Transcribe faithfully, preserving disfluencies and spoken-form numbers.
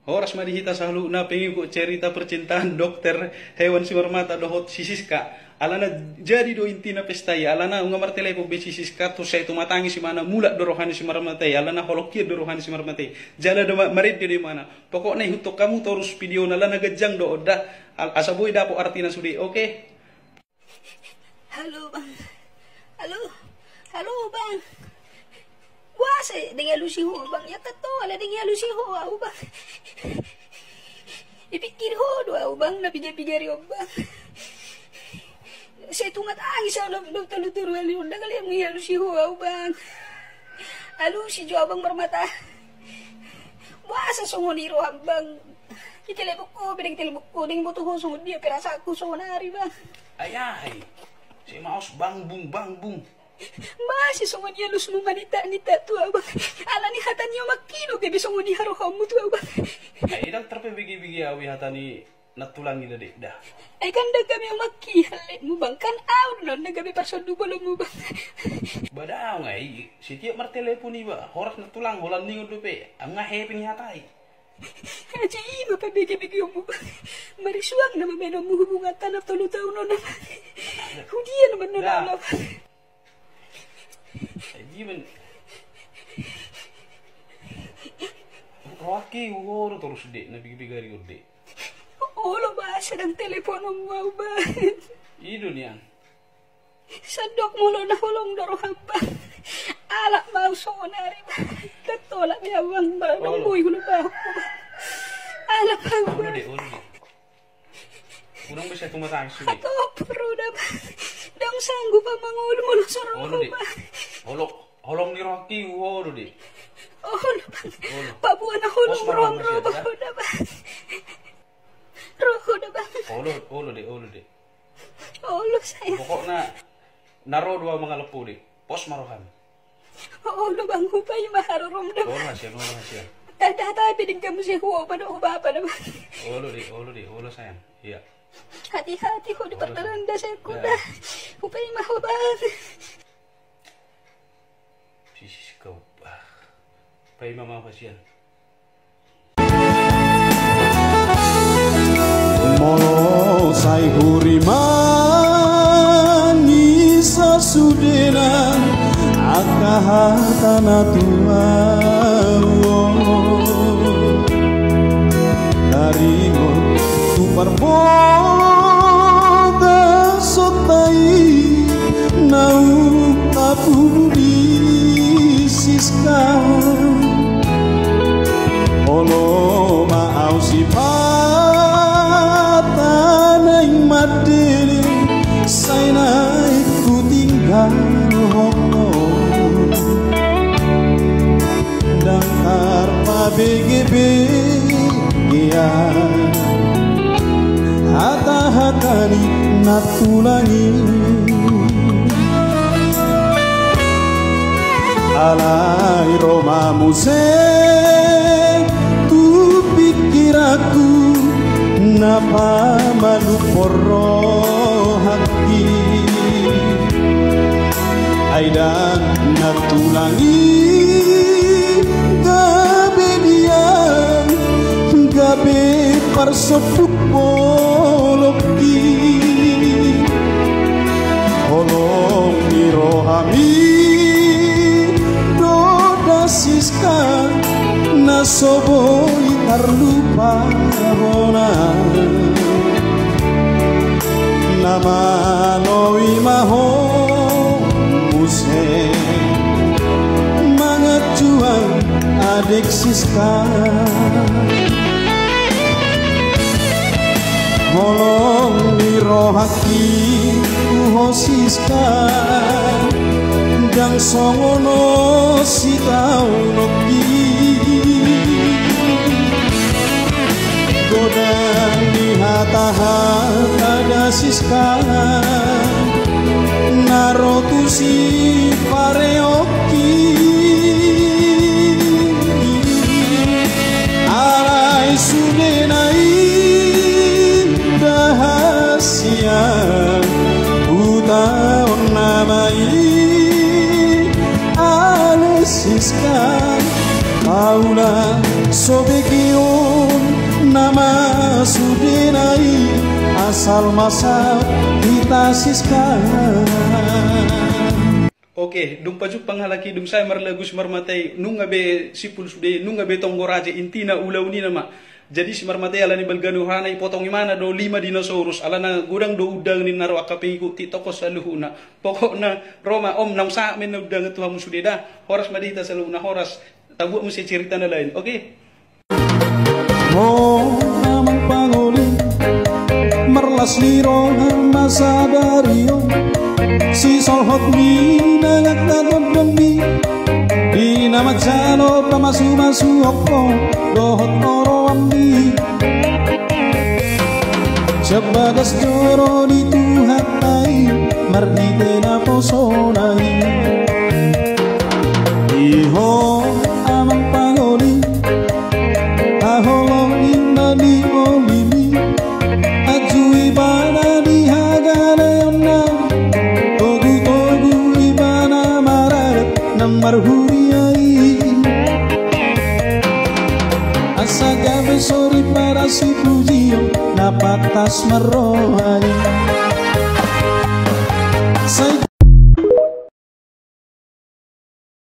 Horas ma di hita saluhutna pengikut cerita percintaan dokter hewan Simarmata dohot si Siska. Alana jadi do intina pesta i, alana nunga martelepon be si Siska, tu sai tumatangis imana, mulak do roha ni Simarmata i, alana holong hian do roha ni Simarmata i. Jala do ma-, marende do imana. Pokokna ihuthon hamu torus videona, alana ganjang do on da. Al-, asa boi dapot artina sude, oke? Halo, Bang. Halo. Halo, Bang. Boasa dang ialusi ho, Bang? Ia kan to, ala dang ialusi ho au, Bang. Dipikiri ho do au, Bang, na piga-piga ari on, Bang. Sai tunga tangis au, na, na tolu tolu ari on, dang ale ialusi ho au, Bang. Alusi jo, Bang, marmata. Boasa songon i roham, Bang? Ditelepon ho, be dang ditelepon ho, dang diboto ho songon dia perasaanku songon ari, Bang. Ai, ai. Sai maos bangbung, bangbung. Mase songon i alusmu manitani tu au, Bang. Alani hata ni omakki do gabe songon i harohanmu tu au, Bang. Ai, dang tarpabege-bege au i hata ni nantulang i da, Dek, da. Ai kan dang gabe omakki halletmu, Bang. Kan au do na gabe parsonduk bolonmu, Bang. Ba dang, ai, setiap martelepon iba, horas nantulang, holan ningon dope, nunga hepeng ihatai. Aji i ma pabege-begeonmu, Bang. Marisuang nama baenonmu hubunganta na tolu taon on, Bang. Hudia nama nona, Bang. Aji, Bang. Rohangki huhoro torus, Dek, na piga-piga ari on, Dek. Olo, Bang, sai dang telepononmu au, Bang. I do nian. Sandok molo na holong do roham, Bang. Alap ma au songon ari, Bang. Dang tolap be au, Bang, Bang. Dang boi hulehon au, Bang. Alap ma au, Bang. Olo, Dek, olo, Dek. Unang be sai tumatangis sude. Atop roda, Bang. Dang sanggup au mangolu molo so ro ho, Bang. Olo, Dek. Olo, holong ni rohangki huhoro do, Dek. Olo, Bang. Olo. Paboa na holong roham ro, Bang. Olo, Bang. Ro ho da, Bang. Olo, olo, Dek, olo, Dek. Olo, sayang. Pokokna na ro do au mangalap ho, Dek. Pos ma roham. Olo, Bang, hupaima harorom da, Bang. Olo, hasian, olo, hasian. Tanda hata pe denggan muse huo, Bang, dohot bapa da, Bang. Olo, Dek, olo, Dek, olo, sayang. Iya. Hati-hati ho di pardalan da, sayangku da. Hupaima ho, Bang. Sisis kau. Paima ma au hasian. Molo sai hurimani sasudena angka hata na tuaon, taringot tu parbogasonta i naung tapudi Siska. Olo ma au sipata naeng mandele, sai naeng hutinggalhon ho. Ndang tarpabege-bege hata-hata ni nantulang i. Alai ro ma muse tu pingkiranku na pamalumhon rohangki. Ai ndang nantulang i gabe biang, gabe parsonduk bolongki. Holong ni rohami do da Siska, na so boi tarlupa hona. Na malo i ma ho muse manganjuang adek Siska. Holong ni rohangki tu ho Siska, ndang songon on sitaononki. Godang ni hata-hata da Siska na ro tu sipareonki. Alai sudena i da hasian, hutaon nama i ale Siska. Paula so begeon Salma sa hita siska. Oke, dung pajumpang halak i, dung sae marlagu si Marmata i, nunga be simpul sude, nunga be tonggo raja, intina ulaon i nama. Jadi si Marmata i ala ni balga ni rohana, ipotong ibana do lima dinosaurus, alana godang do undang ni na ro angka pengikut i, tongkos saluhutna. Pokokna ro ma, om, naung sahat ma inna undangan tu hamu sude da. Horas ma di hita saluhutna, horas. Tabuat muse cerita na lain. Oke. Ho amang pangoli, marlas ni roha ma sadari on, sisolhot ni nang angka tondongmi, di na manjalo pamasumasuhon ho dohot oroanmi. Sian bagas joro ni Tuhanta i, marhite naposona i. Di ho amang pangoli, haholongi na niolimi, anju ibana di hagaleonna, togutogu ibana maradat nang marhuria i. Asa gabe soripada sipujion na pantas marroha i.